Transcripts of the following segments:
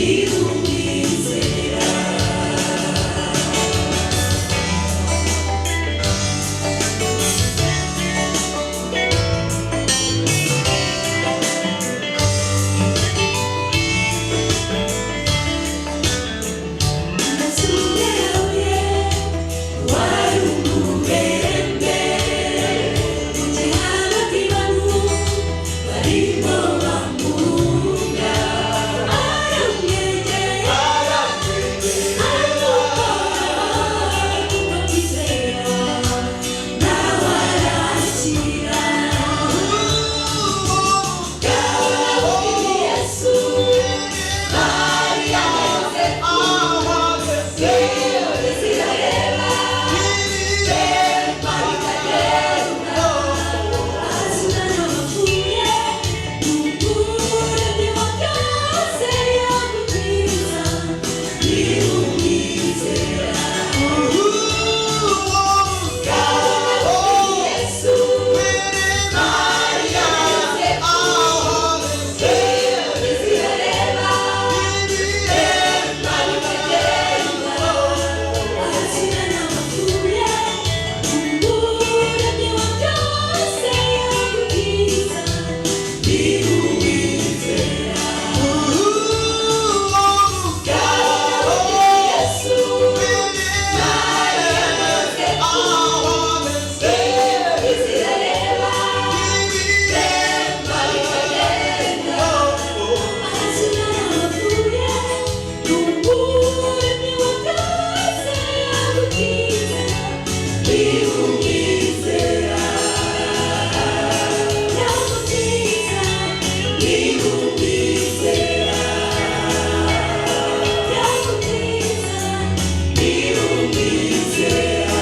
Niba umwizera. Nasubiyeyo wari umubembe, mu gihe abandi bantu barimo bamunga, aramwegera, aramukora, kuko kwizera nawe arakira. Yesu, Mariya na Yosefu, zirareba, temba bikagenga, azana abapfuye, n'umuremyi wa byose yagukiza, niba umwizera. Yesu, Mariya na Yosefu, zirareba, temba bikagenga, azana abapfuye, n'umuremyi wa byose yagukiza, niba umwizera. Yesu, Mariya na Yosefu, zirareba, temba bikagenga, azana abapfuye, n'umuremyi wa byose yagukiza, niba umwizera. Yagukiza, niba umwizera. Yagukiza, niba umwizera.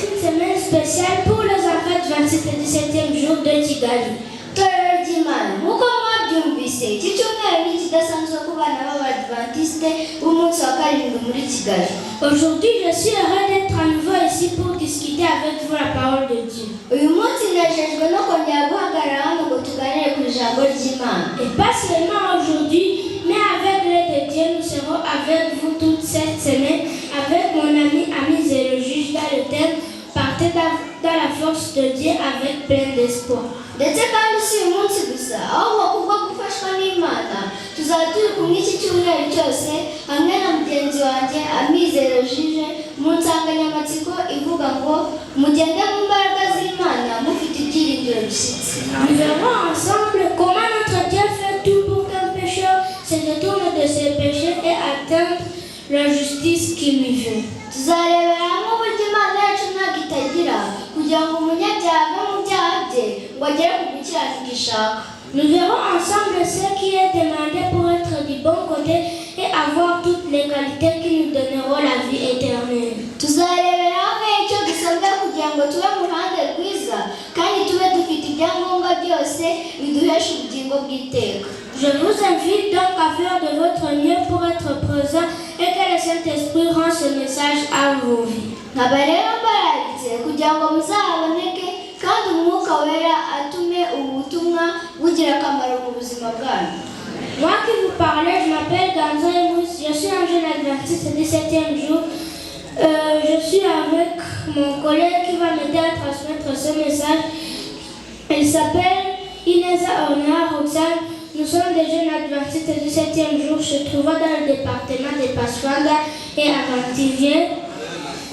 Une semaine spéciale pour les enfants du 27 et 17e jour de Kigali. Itorero ry'Imana, nk'uko mwabyumvise, iki cyumweru ni ikidasanzwe ku bana b'Abadivantisite b'umunsi wa karindwi muri Kigali. Aujourd'hui, je suis heureux d'être à nouveau ici pour discuter avec vous la parole de Dieu. Uyu munsi nejejwe no kongera guhagarara hano ngo tuganire ku ijambo ry'Imana. Et pas seulement aujourd'hui, mais avec l'aide de Dieu, nous serons avec vous toute cette semaine avec mon ami Amizero Juge dans le thème Partez dans la force de Dieu avec plein d'espoir. Ndetse kandi si uyu munsi gusa, ahubwo kubwo gufashwa n'Imana tuzaba turi kumwe iki cyumweru cyose hamwe na mugenzi wanjye Amizero Jije mu nsanganyamatsiko ivuga ngo mugende mu mbaraga z'Imana mufite ibyiringiro bishyitse. Nous verrons ensemble comment notre Dieu fait tout pour qu'un pécheur se détourne de ses péchés et atteigne la justice qui lui veut. Tuzarebera hamwe uburyo Imana yacu ntabwo itagira kugira ngo umunyabyaha ave mu byaha bye ngo agere ku gukiranuka ishaka. Nous verrons ensemble ce qui est demandé pour être du bon côté et avoir toutes les qualités qui nous donneront la vie éternelle. Tuzarebera hamwe icyo dusabwa kugira ngo tube mu ruhande rwiza kandi tube dufite ibyangombwa byose biduhesha ubugingo bw'iteka. Je vous invite donc à faire de votre mieux pour être présent et que le Saint-Esprit rende ce message à vos vies. Nkaba rero mbararitse kugira ngo muzahaboneke kandi Umwuka Wera atume ubu butumwa bugira akamaro mu buzima bwanyu. Moi qui vous parlais, je m'appelle Ganzo Emous, je suis un jeune adventiste du 7e jour. Je suis avec mon collègue qui va m'aider à transmettre ce message. Il s'appelle Ineza Ornea Roxane. Nous sommes des jeunes adventistes du 7e jour se trouvant dans le département de Paspanga et à.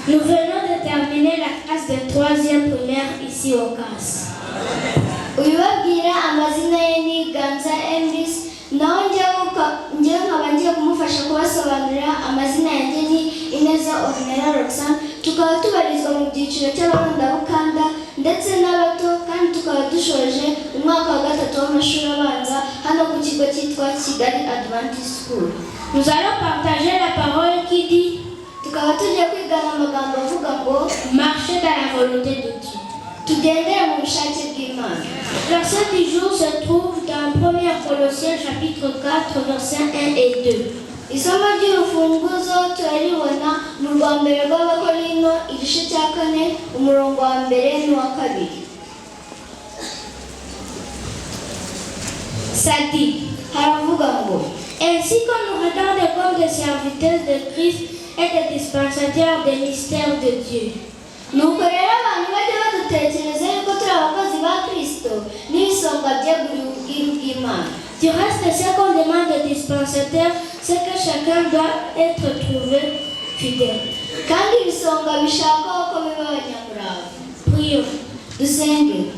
Nous venons de terminer la classe de troisième primaire ici au CAS. Uyubabwira amazina ye ni Ganza Emris, naho njyewe nkaba ngiye kumufasha kubasobanurira, amazina yanjye ni Ineza Ornella Roxane, tukaba tubarizwa mu byiciro cy'abarundabukanda ndetse n'abato, kandi tukaba dushoje umwaka wa gatatu w'amashuri abanza hano ku kigo cyitwa Kigali Adventist School. Nous allons partager la parole qui dit Tukaba tugiye kwigana amagambo avuga ngo Marcher dans la volonté de Dieu. Tugendere mu bushake bw'Imana. Verset du jour se trouve dans 1 Colossiens chapitre 4 versets 1 et 2. Isomo ry'urufunguzo turaribona mu rwa mbere rw'Abakorino, igice cya kane, umurongo wa mbere n'uwa kabiri. Ça dit, Haravuga ngo: Ainsi qu'on nous regarde comme des serviteurs de Christ et des dispensateurs des mystères de Dieu. Nuko rero abantu bajya badutekereza yuko turi abakozi ba Kristo n'ibisonga byeguriwe ubwiru bw'Imana. Du reste, ce qu'on demande aux dispensateurs, c'est que chacun doit être trouvé fidèle. Kandi ibisonga bishakaho ko biba abanyamurava. Prions. Dusenge.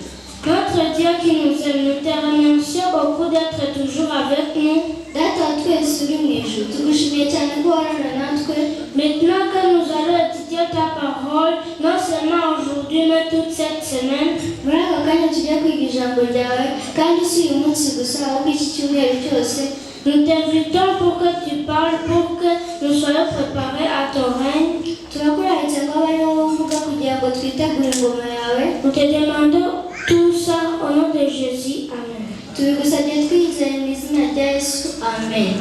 Notre Dieu qui nous aime, nous te remercions beaucoup d'être toujours avec nous. Data wa twese uri mu ijuru, tugushimiye cyane ko uhorana natwe. Maintenant que nous allons étudier ta parole, non seulement aujourd'hui, mais toute cette semaine, Muri aka kanya tujya kwiga ijambo ryawe, kandi si uyu munsi gusa, ahubwo iki cyumweru cyose, nous t'invitons pour que tu parles, pour que nous soyons préparés à ton règne. Turakuraritse ngo abe ari wowe uvuga kugira ngo twitegure ingoma yawe. Nous te demandons tout ça au nom de Jésus. Amen. Tubigusabye twizeye mu izina rya Yesu, amen.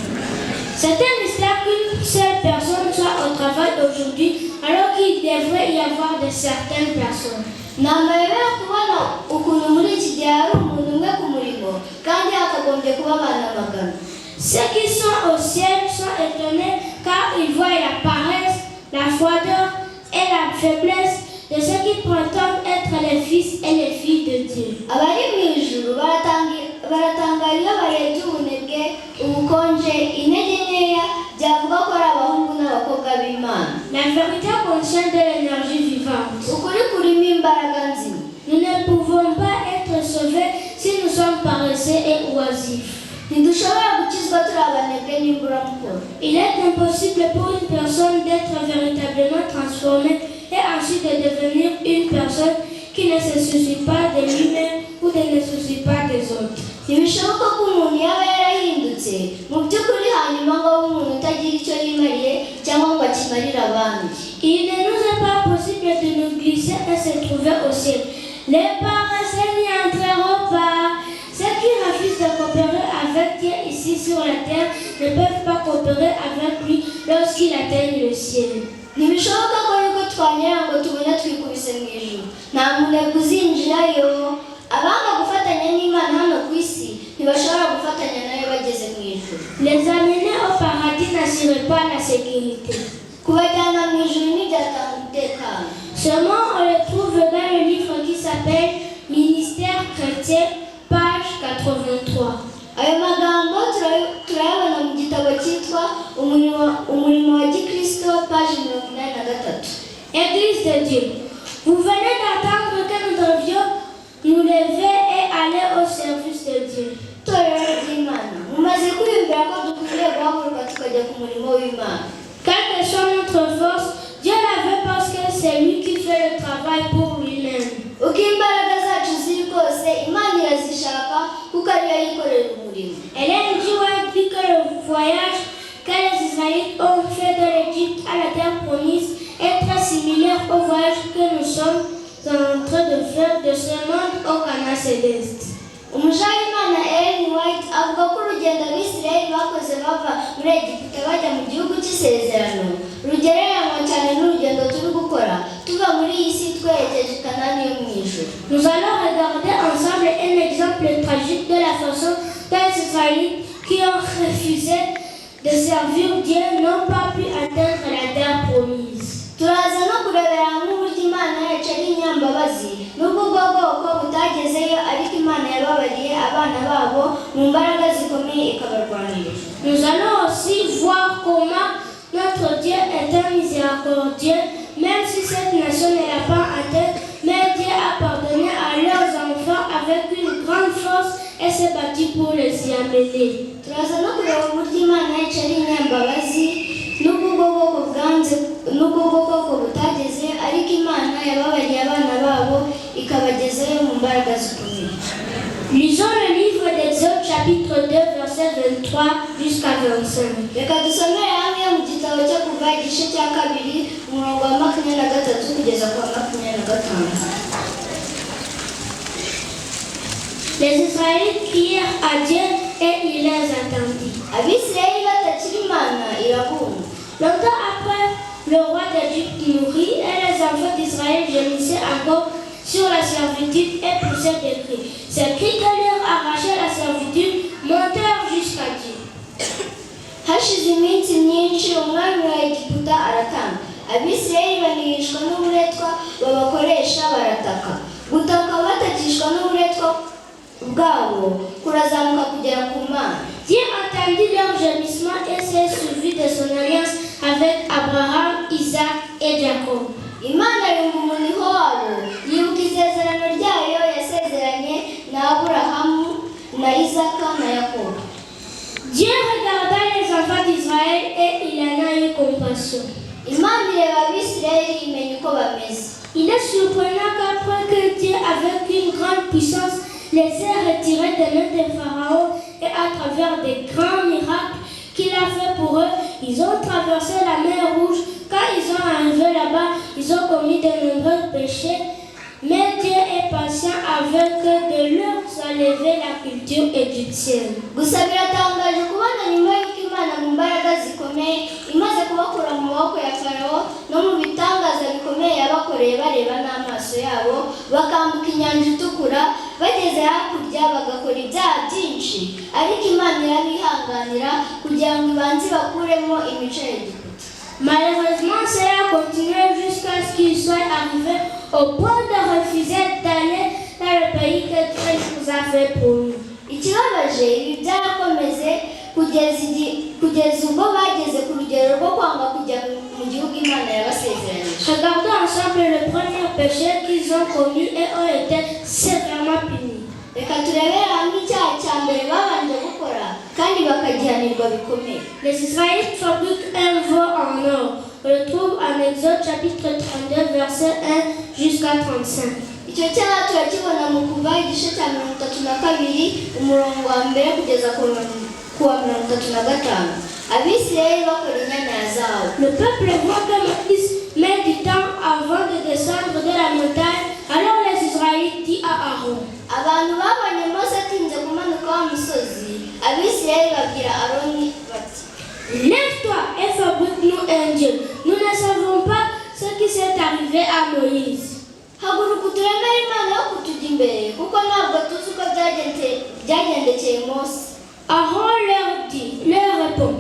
C'est un mystère qu'une seule personne soit au travail aujourd'hui, alors qu'il devrait y avoir de certaines personnes. Ni amayobera kubona ukuntu muri iki gihe hari umuntu umwe ku murimo kandi hakagombye kuba abantu amagana. Ceux qui sont au ciel sont étonnés car ils voient la paresse, la froideur et la faiblesse de ceux qui prétendent être les fils et les filles de Dieu. Abari mu ijuru baratangara iyo barebye ubunebwe, ubukonje, intege nkeya byavuga ko ari abahungu n'abakobwa b'Imana. La vérité contient de l'énergie vivante. Ukuri kurimo imbaraga nzima. Nous ne pouvons pas être sauvés si nous sommes paresseux et oisifs. Ntidushobora gukizwa turi abanebwe n'imburamukoro. Il est impossible pour une personne d'être véritablement transformée et ensuite de devenir une personne qui ne se soucie pas de lui-même ou de ne se soucie pas des autres. Ntibishoboka ko umuntu yaba yarahindutse mu by'ukuri hanyuma ngo abe umuntu utagira icyo yimariye cyangwa ngo akimarire abandi. Il ne nous est pas possible de nous glisser et se trouver au ciel. Les paresseux n'y entreront pas. Ceux qui refusent de coopérer avec Dieu ici sur la terre ne peuvent pas coopérer avec lui lorsqu'il atteigne le ciel. Ntibishoboka ko yuko twanyera ngo tubone twikubise mu ijuru. Nta munebwe uzinjirayo. Abanga gufatanya n'Imana hano ku isi ntibashobora gufatanya nayo bageze mu ijuru. Les amener au paradis n'assurait pas la sécurité. Kubajyana mu ijuru ntibyatanga umutekano. Ce mot, on le trouve dans le livre qui s'appelle Ministère chrétien, page 83. Ayo magambo turayabona mu gitabo cyitwa Umurimo wa Gikristo, paji 83. Église de Dieu, vous venez d'entendre que nous devions nous lever et aller au service de Dieu. Itorero ry'Imana, mumaze kwiyumvira ko dukwiriye guhaguruka tukajya ku murimo w'Imana. Quelle que soit notre force, Dieu la veut parce que c'est lui qui fait le travail pour lui-même. Uko imbaraga zacu ziri kose, Imana irazishaka kuko ariyo yikorera umurimo. Ellen G. White dit que le voyage que les Israélites ont fait de l'Égypte à la terre promise est très similaire au voyage que nous sommes en train de faire de ce monde au Canaan céleste. Umuja w'Imana Ellen White avuga ko urugendo Abisirayeli bakoze bava muri Egiputa bajya mu gihugu cy'isezerano rugereranywa cyane n'urugendo turi gukora tuva muri iyi si twerekeje i Kanani yo mu ijuru. Nous allons regarder ensemble un exemple tragique de la façon dont les Israélites qui ont refusé de servir Dieu n'ont pas pu atteindre la terre promise. Turaza no kurebera hamwe uburyo Imana yacu ari inyambabazi nubwo ubwo bwoko butagezeyo, ariko Imana yababariye abana babo mu mbaraga zikomeye ikabarwanirira. Nous allons aussi voir comment notre Dieu est un miséricordieux, même si cette nation ne l'a pas atteint, mais Dieu a pardonné à leurs enfants avec une grande force et s'est battu pour les y amener. Turaza no kureba uburyo Imana yacu ari inyambabazi nubwo ubwo bwoko bwanze, nubwo ubwo bwoko butageze, ariko Imana yababariye abana babo ikabagezayo mu mbaraga zikomeye. Lisons le livre d'Exode chapitre 2 verset 23 jusqu'à 25. Reka dusomere hamwe mu gitabo cyo Kuva igice cya kabiri, umurongo wa 23 kugeza ku wa 25. Les Israélites crièrent à Dieu et il les entendit. Abisirayeli batakira Imana, irabumva. Longtemps après, le roi d'Égypte mourut et les enfants d'Israël gémissaient encore sur la servitude et poussaient des cris. Ces cris que leur arrachait la servitude. Hashize iminsi myinshi, umwami wa Egiputa aratanga, Abisirayeli banihishwa n'uburetwa babakoresha, barataka. Gutaka batakishwa n'uburetwa bwabo kurazamuka kugera ku Mana. Dieu entendit leur gémissement et s'est souvenu de son alliance avec Abraham, Isaac et Jacob. Imana yumva umuniho wabo, yibuka isezerano ryayo yasezeranye na Aburahamu na Isaka na Yakobo. Dieu regarda les enfants d'Israël et il en a eu compassion. Imana ireba Abisirayeli, imenya uko bameze. Il est surprenant qu'après que Dieu, avec une grande puissance, les ait retirés des mains de Pharaon et à travers des grands miracles qu'il a fait pour eux, ils ont traversé la mer Rouge. Quand ils sont arrivés là-bas, ils ont commis de nombreux péchés. Mais Dieu est patient avec eux de leur enlever la culture égyptienne. Gusa biratangaje kubona nyuma y'uko Imana mu mbaraga zikomeye imaze kubakura mu maboko ya Farawo no mu bitangaza bikomeye yabakoreye bareba n'amaso yabo, bakambuka Inyanja Itukura, bageze hakurya bagakora ibyaha byinshi, ariko Imana irabihanganira kugira ngo ibanze ibakuremo imico ya Egiputa. Malheureusement, cela a continué jusqu'à ce qu'ils soient arrivés au point de refuser d'aller dans le pays que Dieu nous a fait promis. Ikibabaje, ibi byarakomeze kugeza kugeza ubwo bageze ku rugero rwo kwanga kujya mu gihugu Imana yabasezeranyije. Regardons ensemble le premier péché qu'ils ont commis et ont été sévèrement punis. Reka turebere hamwe icyaha cya mbere babanje gukora kandi bakagihanirwa bikomeye. Les Israélites fabriquent un veau en or. On le trouve en Exode chapitre 32, verset 1 jusqu'à 35. Icyo cyaha turakibona mu Kuva igice cya 32, umurongo wa mbere kugeza ku wa 35. Abisirayeli bakora inyana ya zahabu. Le peuple voit que Moïse met du temps avant de descendre de la montagne. Alors les Israélites disent à Aaron: Abantu babonye Mose atinze kumanuka wa musozi, Abisirayeli babwira Aroni bati: Lève-toi et fabrique-nous un Dieu. Nous ne savons pas ce qui s'est arrivé à Moïse. Haguruka uturemere imana yo kutujya imbere, kuko ntabwo tuzi uko byagendekeye Mose. Aaron leur répond: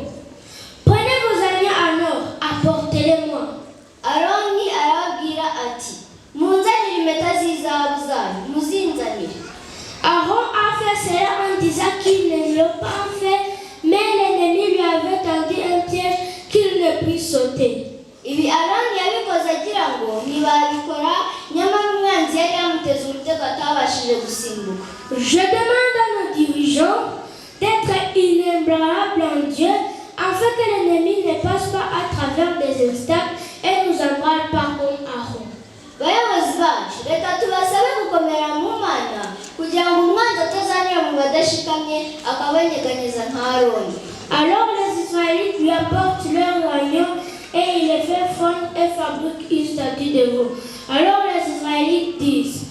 Prenez vos agneaux en or, apportez-les-moi. Aroni arababwira ati: Munzanire impeta z'izahabu zanyu, muzinzanire. Aaron a fait cela en disant qu'il ne l'a pas fait, mais l'ennemi lui avait tendu un piège qu'il ne puisse sauter. Ibi Aroni yabikoze agira ngo ntibabikora, nyamara umwanzi yari yamuteze umutego atabashije gusimbuka. Je demande à nos dirigeants d'être inébranlables en Dieu afin que l'ennemi ne passe pas à travers des obstacles et nous ébranle pas comme Aaron. Bayobozi bacu, reka tubasabe gukomera mu Mana kugira ngo umwanzi atazanyura mu badashikamye akabanyeganyeza nka Aroni. Alors les Israélites lui apportent leur agneau et il les fait fondre et fabrique une statue de veau. Alors les Israélites disent: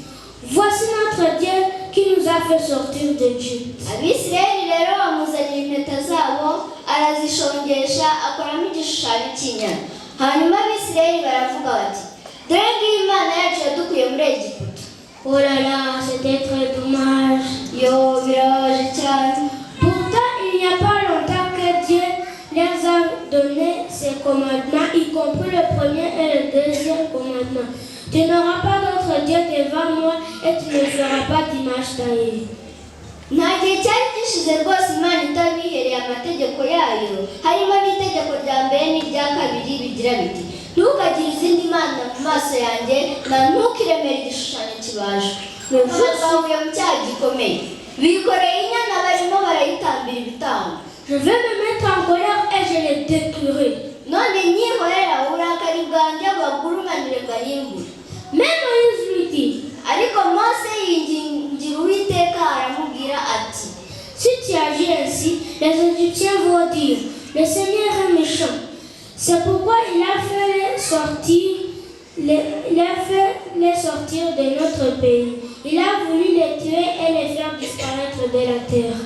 Voici notre Dieu qui nous a fait sortir d'Égypte. Abisirayeli rero bamuzanira impeta zabo, arazishongesha, akoramo igishushanyo cy'inyana. Hanyuma Abisirayeli baravuga bati: Dore ngiyi Imana yacu yadukuye muri Egiputa. Oh là là, c'était très dommage. Yo, birababaje cyane. Pourtant, il n'y a pas longtemps que Dieu leur a donné ses commandements, y compris le premier et le deuxième commandement. Tu n'auras pas d'autre Dieu devant moi et tu ne feras pas d'image taillée. Nta gihe cyari gishize rwose Imana itabihereye amategeko yayo, harimo n'itegeko rya mbere n'irya kabiri bigira biti: Ntukagire izindi mana mu maso yanjye, na ntukiremere igishushanyo kibajwe. Baguye mu cyaha gikomeye, bikoreye inyana, barimo barayitambira ibitambo. Je vais me mettre en colère et je les détruirai. None nyihorera, uburakari bwanjye bubagurumanire, barimbure. Mais Moïse lui dit: Ariko Mose yingingira Uwiteka, aramubwira ati: Si tu agis ainsi, les Égyptiens vont dire: Le Seigneur est méchant. C'est pourquoi il a fait les sortir de notre pays. Il a voulu les tuer et les faire disparaître de la terre.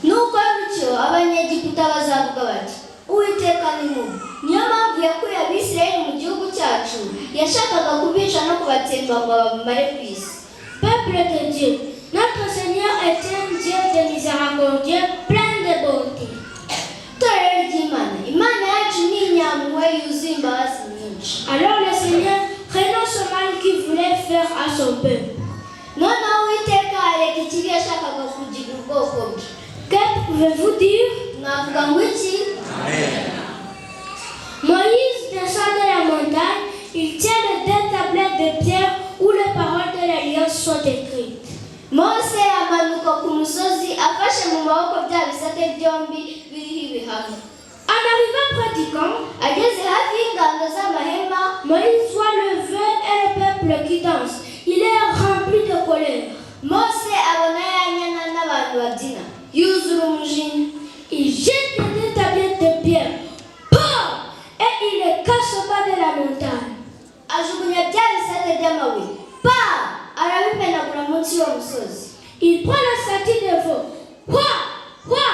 Nukora utyo, Abanyegiputa bazavuga bati: Uwiteka ni mubi, niyo mpamvu yakuye Abisirayeli mu gihugu cyacu, yashakaga kubica no kubatsemba ngo babamare ku isi. Peuple de Dieu, notre Seigneur est un Dieu de miséricordieux, plein de bonté. Itorero ry'Imana, pouvez-vous dire? Mwavuga ngo iki? Moïse descend de la montagne, il tient les deux tablettes de pierre où les paroles de l'alliance sont écrites. Mose amanuka ku musozi afashe mu maboko bya bisate byombi biriho ibihano. En arrivant près du camp, ageze hafi y'ingando z'amahema, Moïse voit le veau et le peuple qui danse. Il est rempli de colère. Mose abona ya nyana n'abantu babyina, yuzura umujinya. Il jette les deux tablettes de pierre. Pam! Et il les casse au bas de la montagne. Ajugunya bya bisate by'amabuye, pa, arabimenagura munsi y'uwo musozi. Il prend la statue de veau. Quoi? Quoi?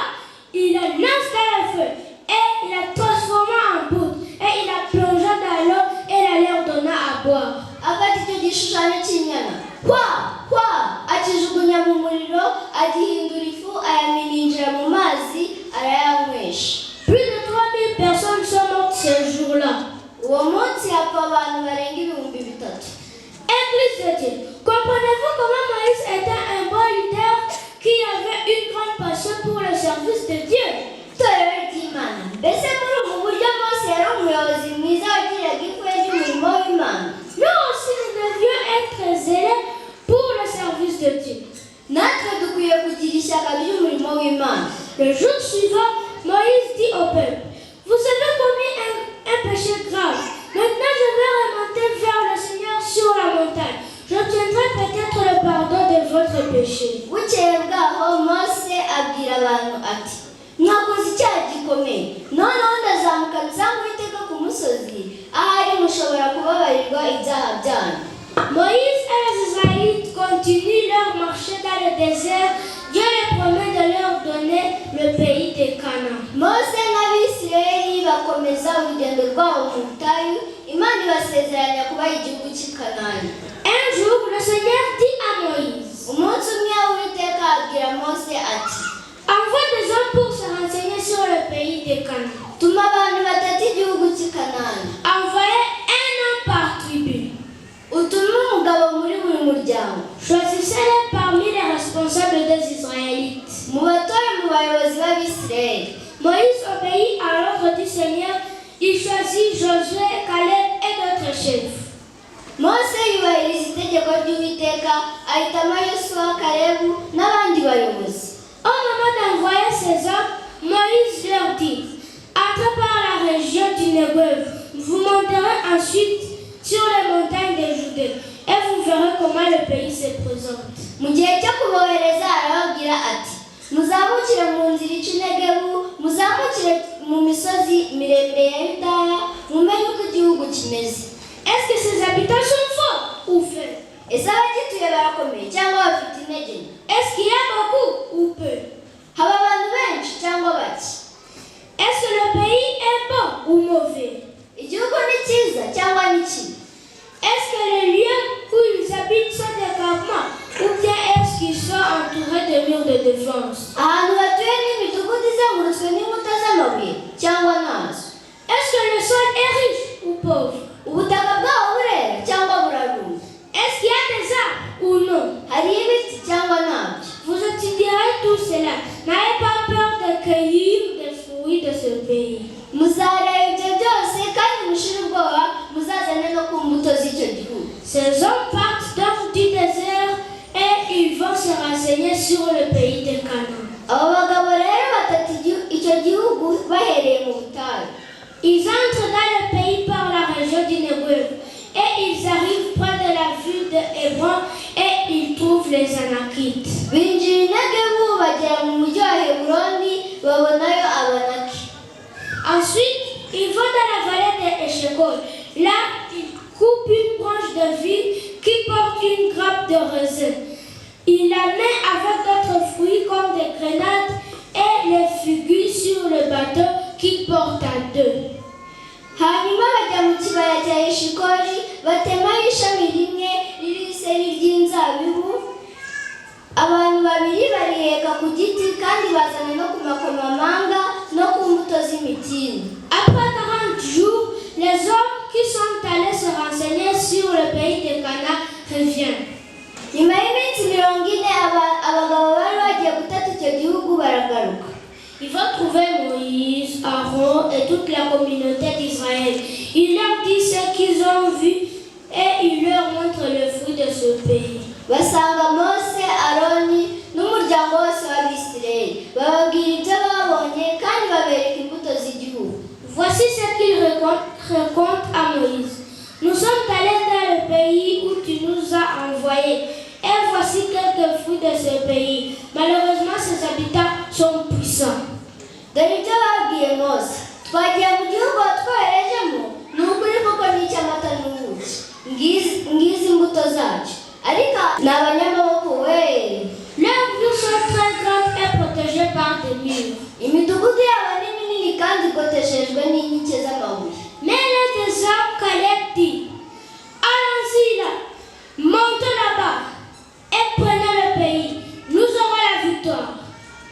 Il la lance dans le feu et il la transforma en poudre. Et il la plongea dans l'eau et la leur donna à boire. Afata icyo gishushanyo cy'inyana, hwa hwa, akijugunya mu muriro, agihindura ifu, ayamininjira mu mazi, arayanywesha. Plus de 3000 personnes sont mortes ce jour-là. Uwo munsi hapfa abantu barenga 3000. Église de Dieu, comprenez-vous comment Moïse était un bon leader qui avait une grande passion pour le service de Dieu? Itorero ry'Imana, mbese muri ubu buryo Mose yari umuyobozi mwiza wagiraga ifuhe ry'umurimo w'Imana? Nous aussi, nous devions être zélés pour le service de Dieu. Natwe dukwiye kugira ishyaka ry'umurimo w'Imana. Le jour suivant, Moïse dit au peuple: Vous avez commis un péché grave. Maintenant, je vais remonter vers le Seigneur sur la montagne. J'obtiendrai peut-être le pardon de votre péché. Bukeye bwaho Mose abwira abantu ati: "Mwakoze icyaha gikomeye. Noneho ndazamuka nsange Uwiteka ku musozi, ahari mushobora kubabarirwa ibyaha byanyu." Moïse et les Israélites continuent leur marche dans le désert. Dieu leur promet de leur donner le pays de Canaan. Mose n'Abisirayeli bakomeza urugendo rwabo mu butayu, Imana ibasezeranya kubaha igihugu cy'i Kanani. Un jour, le Seigneur dit à Moïse: Umunsi umwe Uwiteka abwira Mose ati: Envoie des hommes pour se renseigner sur le pays de Canaan. "Tuma abantu batata igihugu cy'i Kanani." Envoyez un homme par tribu. Utume umugabo muri buri muryango. Choisissez-les parmi les responsables des Israélites. Mubatore mu bayobozi b'Abisirayeli. Moïse obéit à l'ordre du Seigneur. Il choisit Josué, Caleb et d'autres chefs. Mose yubahiriza itegeko ry'Uwiteka, ahitamo Yosuwa, Kalebu n'abandi bayobozi. Au moment d'envoyer ces hommes, Moïse leur dit: Entrez par la région du Negev. Vous monterez ensuite sur les montagnes de Judée et vous verrez comment le pays se présente. Mu gihe cyo kubohereza arababwira ati: "Muzamukire mu nzira ica i Negebu, muzamukire mu misozi miremire ya Yudaya, mumenye uko igihugu kimeze." Est-ce que ses habitants sont forts ou faibles? Ese abagituye barakomeye cyangwa bafite intege nke? Est-ce qu'il y a beaucoup ou peu? Haba abantu benshi cyangwa bake? Est-ce que le pays est bon ou mauvais? Igihugu ni cyiza cyangwa ni kibi? Est-ce que les lieux où ils habitent sont des campements ou bien est-ce qu'ils sont entourés de murs de défense? Ahantu batuye ni imidugudu izengurutswe n'inkuta z'amabuye cyangwa ntazo? Est-ce que le sol est riche ou pauvre? Ubutaka bwaho burera cyangwa burarumba? Est-ce qu'il y a des arbres ou non? Hariyo ibiti cyangwa ntabyo? Vous étudierez tout cela. N'ayez pas peur de cueillir des fruits de ce pays. Muzareba ibyo byose kandi mushire ubwoba, muzazane no ku mbuto z'icyo gihugu. Ces hommes partent donc du désert et ils vont se renseigner sur le pays de Canaan. Abo bagabo rero batata icyo gihugu bahereye mu butayu. Ils entrent dans le pays par la région du Negev et ils arrivent près de la ville de Hébron et ils trouvent les Anakites. Binjira i Negebu bagera mu mujyi wa Heburoni, babonayo Abanaki. Ensuite, ils vont dans la vallée de Eshcol. Là, ils coupent une branche de vigne qui porte une grappe de raisin. Il la met avec d'autres fruits comme des grenades et les figues sur le bateau qu'ils portent à deux. Hanyuma bajya mu kibaya cya Eshikori, batemayo ishami rimwe ririho iseri ry'inzabibu. Abantu babiri bariheka ku giti kandi bazana no ku makomamanga no ku mbuto z'imitini. Après 40 jours, les hommes qui sont allés se renseigner sur le pays de Canaan reviennent. Nyuma y'iminsi 40 abagabo bari bagiye gutata icyo gihugu baragaruka. Ils vont trouver Moïse, Aaron et toute la communauté d'Israël. Il leur dit ce qu'ils ont vu et il leur montre le fruit de ce pays. Basanga Mose, Aroni n'umuryango wose w'Abisirayeli, bababwira ibyo babonye kandi babereka imbuto z'igihugu. Voici ce qu'ils racontent à Moïse. Nous sommes allés dans le pays où tu nous as envoyés. Et voici quelques fruits de ce pays. Malheureusement, ses habitants sont puissants. Dore ibyo babwiye Mose: twagiye mu gihugu watwoherejemo, ni ukuri koko ni icy'amata n'ubuki. Ngizi imbuto zacyo, ariko ni abanyamaboko we. Leurs villes sont très grandes et protégées par des murs. Imidugudu yabo ni minini kandi igoteshejwe n'inkike z'amabuye. Mais l'un des hommes, Caleb, dit: Allons-y là, montons là-bas et prenons le pays. Nous aurons la victoire.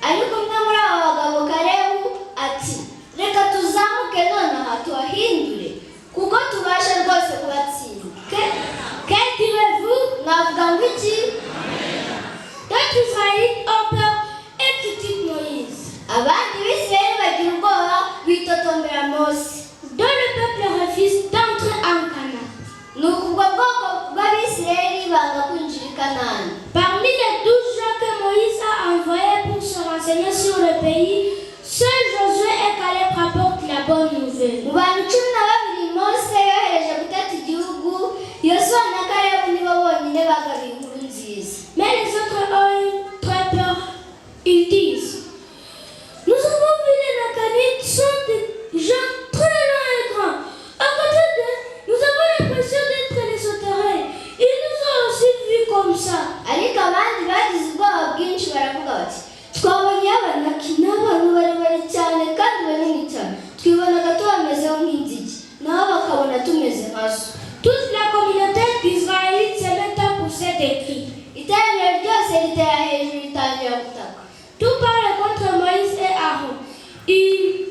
Ariko umwe muri abo bagabo, Kalebu, ati: reka tuzamuke nonaha tuhahindure, kuko tubasha rwose kubatsinda. Que direz-vous? Mwavuga ngo iki? D'autres Israélites ont peur et critiquent Moïse. Abandi Bisirayeli bagira ubwoba, bitotombera Mose. Dont le peuple refuse d'entrer en Canaan. Nuko ubwo bwoko bw'Abisirayeli banga kwinjira i Kanani. Parmi les 12 gens que Moïse a envoyés pour se renseigner sur le pays, seuls Josué et Caleb rapportent la bonne nouvelle. Mu bantu 12 Mose yohereje gutata igihugu, Yosuwa na Kalebu nibo bonyine bagaruye inkuru nziza. Mais les autres ont eu très peur. Ils disent: Nous avons vu les Anakinites, sont des gens très longs et grands. À côté d'eux, nous avons l'impression d'être les sauterelles. Ils nous ont aussi vus comme ça. Ariko abandi bagize ubwoba bwinshi, baravuga bati: twabonye Abanaki, ni abantu barebare cyane kandi banini cyane, twibonaga tubamezeho nk'inzige, nabo bakabona tumeze nkazo. Toute la communauté d'Israélites se met à pousser des cris. Iteraniro ryose ritera hejuru, ritangira gutaka. Tout parle contre Moïse et Aaron. Et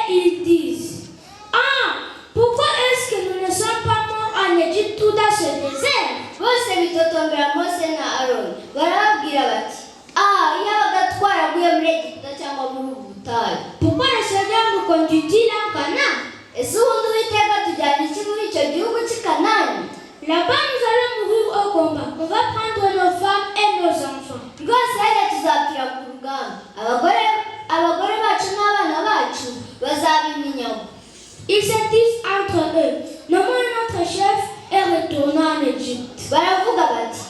ils disent: Ah, pourquoi est-ce que nous ne sommes pas morts en Égypte ou dans ce désert? Bose bitotombera Mose na Aroni, barababwira bati: ah, yabaga twaraguye muri Egiputa cyangwa muri ubu butayu. Pourquoi le Seigneur nous conduit-il en Canaan? Ese ubundi Uwiteka tujyana iki muri icyo gihugu cy'i Kanani? Là-bas, nous allons mourir au combat. On va prendre nos femmes et nos enfants. Rwose hariya tuzapfira ku rugamba, abagore bacu n'abana bacu bazaba iminyago. Ils se disent entre eux: Nommons notre chef et retournons en Égypte. Baravuga bati: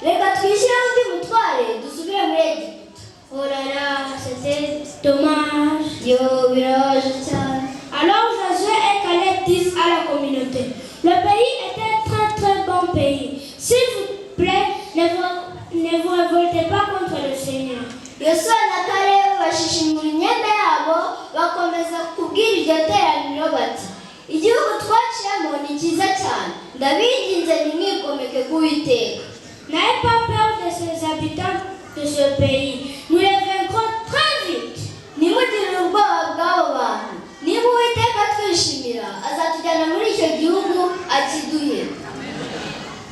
reka twishyireho undi mutware, dusubire muri Egiputa. Oh là là, c'était dommage. Yo, birababaje cyane. Alors Josué et Caleb disent à la communauté: Le pays est un très très bon pays. S'il vous plaît, ne vous révoltez pas contre le Seigneur. Yosuwa na Kalebu bashishimura imyenda yabo, bakomeza kubwira iryo teraniro bati: igihugu twaciyemo ni cyiza cyane, ndabinginze ntimwigomeke ku Uwiteka. N'ayez pas peur de ces habitants de ce pays. Nous les vaincrons très vite. Ntimugire ubwoba bw'abo bantu, niba Uwiteka twishimira azatujyana muri icyo gihugu akiduhe.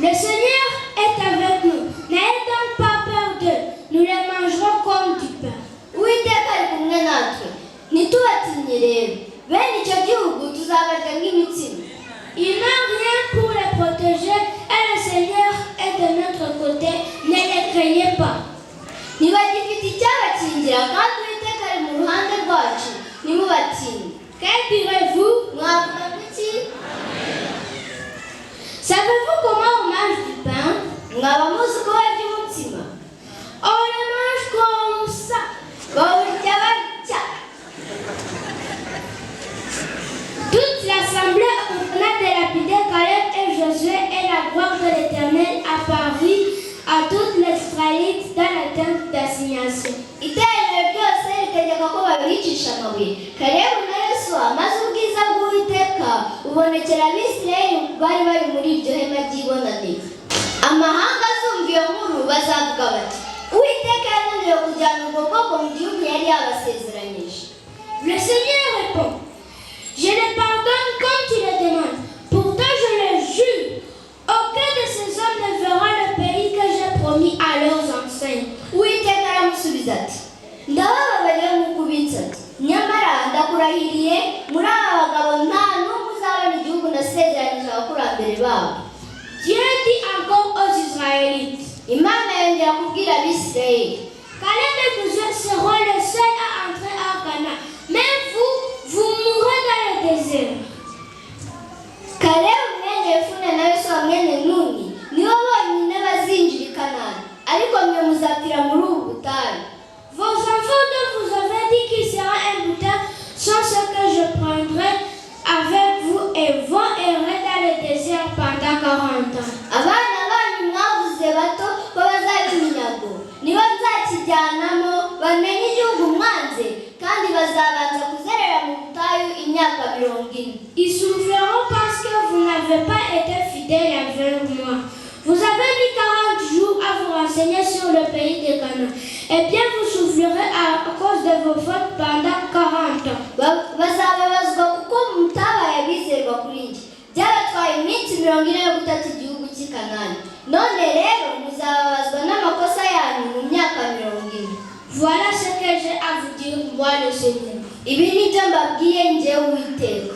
Le Seigneur est avec nous. N'ayez donc pas peur d'eux. Nous les mangerons comme du pain. Uwiteka ari kumwe natwe, ntitubatinye rero, bene icyo gihugu tuzabarya nk'imitsima. Ils n'ont rien pour les protéger et le Seigneur est de notre côté. Ne les craignez pas. Ntibagifite icyabakingira, kandi Uwiteka ari mu ruhande rwacu, ntimubatinye. Que direz-vous? Mwavuga iki? Savez-vous comment on mange du pain? Mwaba muzi uko barya umutsima? On le mange comme ça. Bawurya batya. Toute l'assemblée ordonna de lapider Caleb et Josué et la gloire de l'Éternel apparut à tous les Israélites dans la tente d'assignation. Iteraniro ryose ritegeka ko babicisha amabuye Kalebu na Yosuwa, maze ubwiza bw'Uwiteka bubonekera Abisirayeli bari bari muri iryo hema ry'ibonaniro. Amahanga azumva iyo nkuru bazavuga bati: Uwiteka yananiwe kujyana ubwo bwoko mu gihugu yari yabasezeranyije. Le Seigneur répond: Je les pardonne comme tu le demandes. Pourtant, je le jure, aucun de ces hommes ne verra le pays que j'ai promis à leurs ancêtres. Uwiteka aramusubiza ati: ndabababariye nk'uko ubisabye. bwimbitse ati: "Nyamara ndakurahiriye, muri aba bagabo nta n'umwe uzabona igihugu nasezeranyije abakurambere babo." Dieu dit encore aux Israélites, Imana yongera kubwira Abisirayeli, Caleb et Josué seront les seuls à entrer à Canaan. Mais vous, vous mourrez dans le désert. Kalebu mwene Yefune na Yosuwa mwene Nuni nibo bonyine bazinjira i Kanani, ariko mwe muzapfira muri ubu butayu. Vos enfants dont vous avez dit qu'ils seraient un butin sont ceux que je prendrai avec vous et vont errer dans le désert pendant 40 ans. Abana banyu mwavuze bato ko bazaba iminyago nibo nzakijyanamo bamenye igihugu mwanze, kandi bazabanza kuzerera mu butayu imyaka 40. Ils souffriront parce que vous n'avez pas été fidèles envers moi. Vous avez mis 40 jours à vous renseigner sur le pays de Canaan. Eh bien, vous souffrirez à cause de vos fautes pendant 40 ans. Bazababazwa kuko mutabaye abizerwa kuri njye. Byabatwaye iminsi 40 yo gutata igihugu cy'i Kanani, none rero muzababazwa n'amakosa yanyu mu myaka 40. Voilà ce que j'ai à vous dire, moi le Seigneur. Ibi ni byo mbabwiye, njyewe Uwiteka.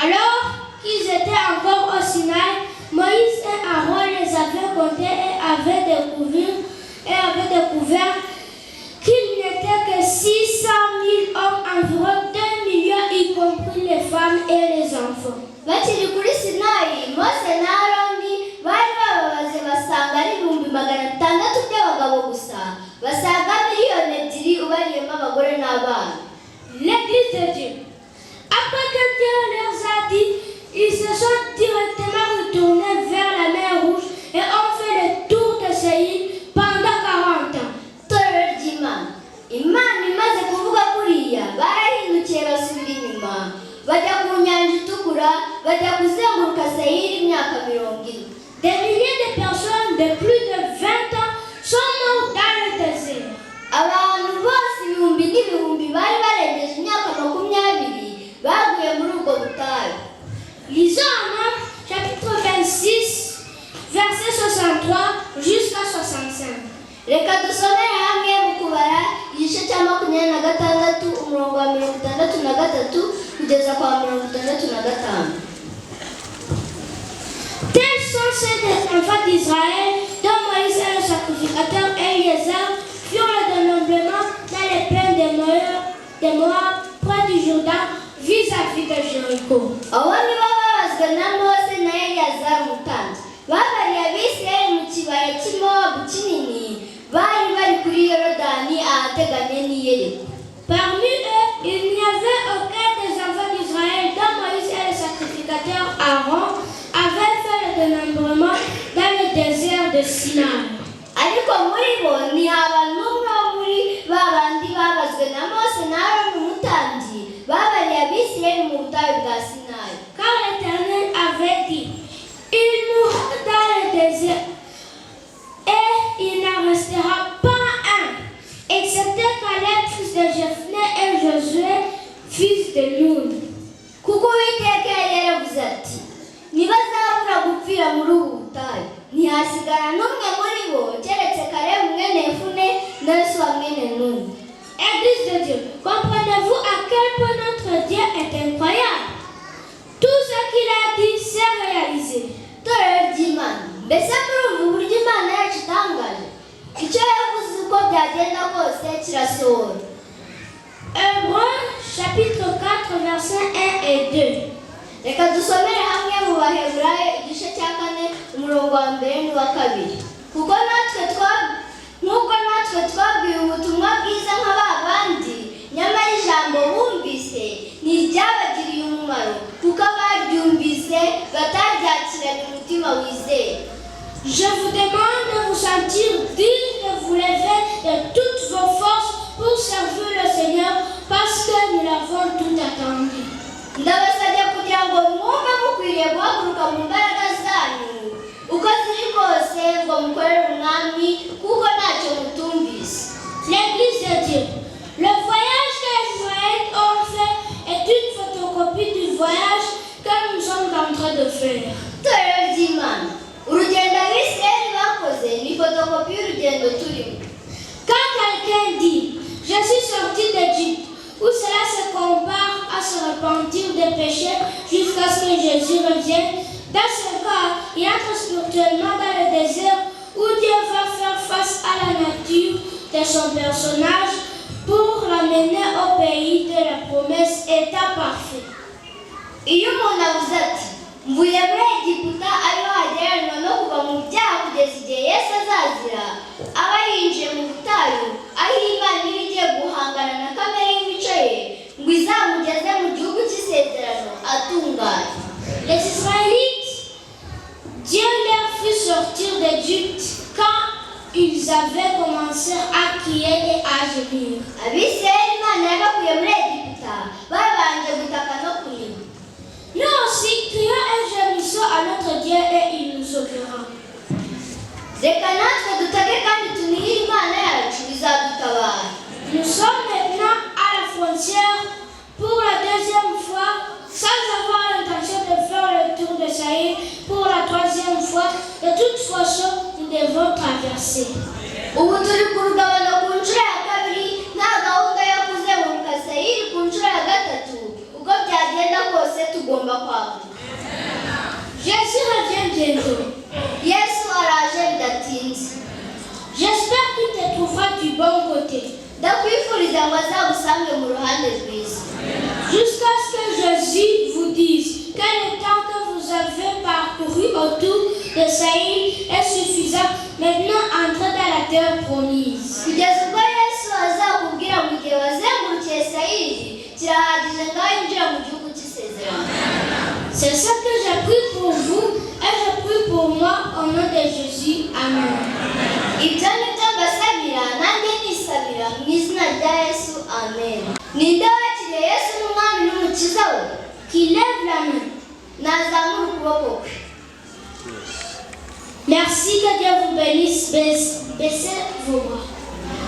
Alors qu'ils étaient encore au Sinaï, Moïse et Aaron les avaient comptés et avaient découvert qu'il n'était que 600 000 hommes, environ 2 millions, y compris les femmes et les enfants. Bakiri kuri Sinayi, Mose na Aroni bari bababaze basanga ari 600,000 by'abagabo gusa, basaga miliyoni 2 ubariyemo abagore n'abana. L'Église de Dieu. Après que Dieu leur a dit, ils se sont directement retournés vers la mer Rouge et ont fait le tour de Séir pendant 40 ans. Itorero ry'Imana, Imana imaze kuvuga kuriya, barahindukiye basubira inyuma bajya ku Nyanja Itukura, bajya kuzenguruka Seyiri imyaka 40. Des milliers de personnes de plus de 20 ans sont mortes dans le désert. Abantu bose ibihumbi n'ibihumbi bari barengeje imyaka 20 baguye muri ubwo butayu. Lisons en Nombres, chapitre 26, verset 63 jusqu'à 65. Reka dusomere hamwe mu Kubara igice cya 26, umurongo wa 63 kugeza kwa 65. Tels sont ceux des enfants d'Israël dont Moïse et le sacrificateur Éléazar firent le dénombrement dans les plaines de Moab, près du Jourdain, vis-à-vis de Jéricho. Abo ni bo babazwe na Mose na Eleyazari umutambyi, babariye Abisirayeli mu kibaya cy'i Mowabu kinini, bari bari kuri Yorodani ahateganye n'i Yeriko. Parmi eux, il n'y avait aucun des enfants d'Israël dont Moïse et le sacrificateur Aaron avaient fait le dénombrement dans le désert de Sinaï. Ariko muri bo ntihaba n'umwe wo muri ba bandi babazwe na Mose na Aroni umutambyi babariye Abisirayeli mu butayu bwa Sinayi. Car l'Éternel avait dit, il mourra dans le désert et il n'en restera pas un, excepté Caleb, fils de Jephné, et Josué, fils de Nun. Kuko Uwiteka yari yaravuze ati: "Ntibazabura gupfira muri ubu butayu, ntihasigara n'umwe muri bo keretse Kalebu mwene Yefune na Yosuwa mwene Nuni." Église de Dieu, comprenez-vous à quel point notre Dieu est incroyable? Tout ce qu'il a dit s'est réalisé. Itorero ry'Imana, mbese murumva uburyo Imana yacu itangaje? Icyo yavuze uko byagenda kose kirasohora. Hébreux chapitre 4, versets 1 et 2. Reka dusomere hamwe mu Baheburayo igice cya 4, umurongo wa mbere n'uwa kabiri. Kuko natwe twa nk'uko natwe twabwiwe ubutumwa bwiza nka ba bandi, nyamara ijambo bumvise ntiryabagiriye umumaro kuko abaryumvise bataryakiranye umutima wizeye. Je vous demande de vous sentir digne de vous lever de toutes vos forces pour servir le Seigneur parce que nous l'avons tout attendu. Ndabasabye kugira ngo mwumve mukwiriye guhaguruka mu mbaraga zanyu uko ziri kose ngo mukorere Umwami kuko ntacyo mutumvise. L'Église de Dieu. repentir des péchés jusqu'à ce que Jésus revienne. Dans ce cas, il entre spirituellement dans le désert où Dieu va faire face à la nature de son personnage pour l'amener au pays de la promesse, état parfait. Iyo umuntu avuze ati mvuye muri Egiputa, ariho hagereranywa no kuva mu byaha kugeza igihe Yesu azazira, aba yinjiye mu butayu aho Imana iba igiye guhangana na kamere y'imico ye ngo izamugeze mu gihugu cy'isezerano atunganye. Les Israélites, Dieu leur fit sortir d'Égypte quand ils avaient commencé à crier et à gémir. Abisirayeli Imana yabakuye muri Egiputa babanje gutaka no kuniha. Nous aussi, crions et gémissons à notre Dieu et il nous sauvera. Reka natwe dutake kandi tunihire Imana yacu, izadutabara. Nous sommes maintenant à la frontière pour la deuxième fois, sans avoir l'intention de faire le tour de Saïr pour la troisième fois. De toute façon, nous devons traverser. Ubu turi ku rugabano ku nshuro ya kabiri, nta gahunda yo kuzenguruka Seyiri ku nshuro ya gatatu. Uko byagenda kose tugomba kwambuka. Jésus revient bientôt. Yesu araje bidatinze. J'espère qu'il te trouvera du bon côté. Ndakwifuriza ngo azagusange mu ruhande rwiza. Jusqu'à ce que Jésus vous dise que le temps que vous avez parcouru autour de Saïr est suffisant. Maintenant, entrez dans la terre promise. Kugeza ubwo Yesu azakubwira mu gihe wazengurukiye Sayiri kirahagije, ngaho injira mu gihugu cy'isezerano. C'est ce que j'ai prie pour vous et je prie pour moi au nom de Jésus. Amen. Ibyo ni byo mbasabira nanjye nisabira mu izina rya Yesu, amen. Ninde wakiriye Yesu n'Umwami n'Umukiza we? Qui lève la main. Nazamura ukuboko kwe. Merci, que Dieu vous bénisse. Baissez vos bras.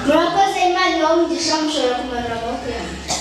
Murakoze, Imana ibahe umugisha, mushobora kumanura amaboko yanyu.